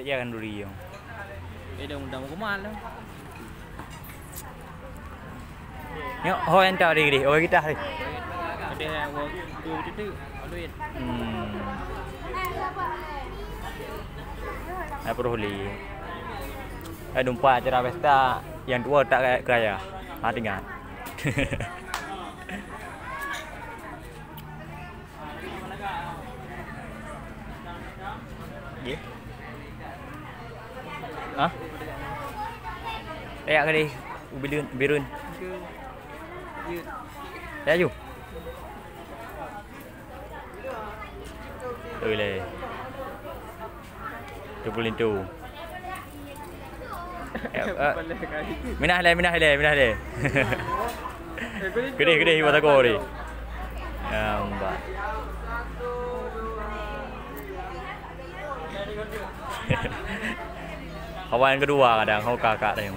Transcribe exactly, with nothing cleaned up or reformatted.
Ya kan duri yang. Eh, dah undang hukuman lah. Nyoe ho nyang tau diri, oh kita hari. Ada yang tu tu tu, Alwin. Hmm. Apa roh li? Eh, dumpa acara pesta yang tua tak kayak kaya. Ha, ingat. Nggih. Hah? Kayak kali ubirun, birun. Ya, yuk. Oi leh. Tu pun lintu. Eh, eh. Minah leh, minah leh, minah leh. Gede, gede, ibu takut ni. Nampak. Kawan kedua kadang, kau kakak tadi.